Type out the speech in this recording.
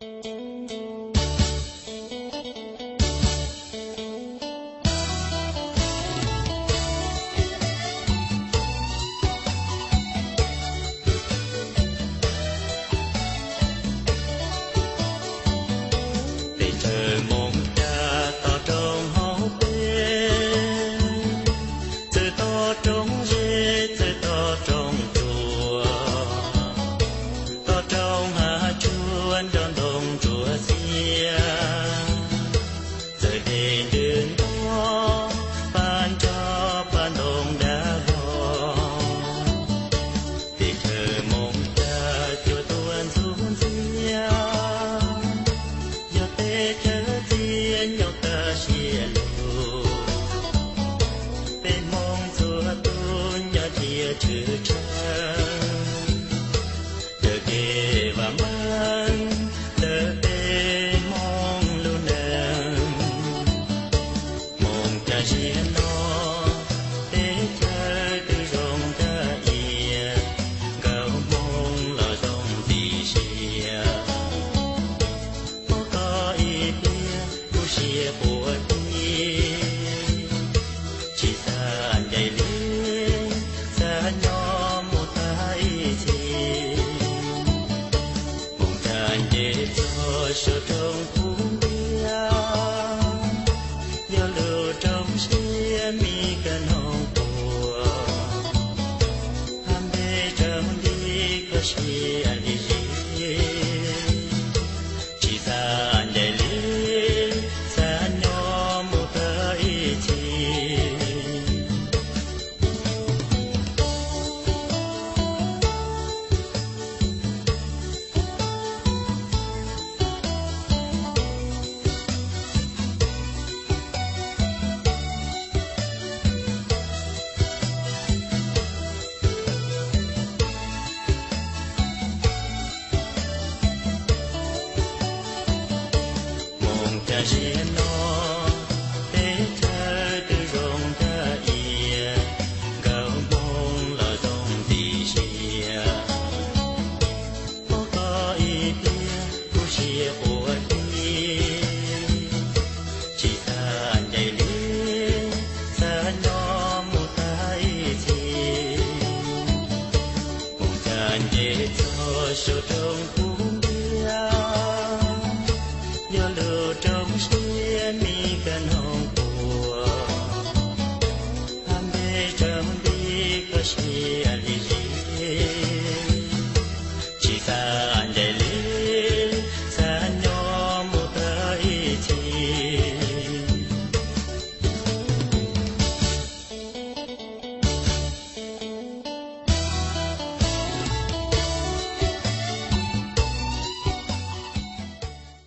Peb chaw Hmoob Cab toj roob hauv pes, txawm toj roob ze, txawm toj roob tsuas, toj roob hav tsuag nrog ntoo ntsuab xiab, txawm dej ntws nto, pab nrog pab ntoo dab vog. Teb chaws Hmoob Cab cua tuaj ntxub ntxiab, yog teb chaws txias nyob kaj siab lug. Peb Hmoob txhua tus nyob cia tshwm tshav, raws kev vam meej ntawm peb Hmoob lub neej. Hmoob Cab ziag no, teb chaws twb zoo nkauj ib yam, nkauj Hmoob los zoo txim siab. Muab koj ib pliag kuv siab quaj tib, tsis xav ncaim li, xav nyob mus tag ib txhis. Hmoob Cab nce txog saum roob Phub Npiab, yog lub roob siab me kawg noj quas, hab npe raug nti koj siab lim zis. Tsis xav ncaim li, xav nyob mus tag ib txhis. Hmoob Cab ziag no,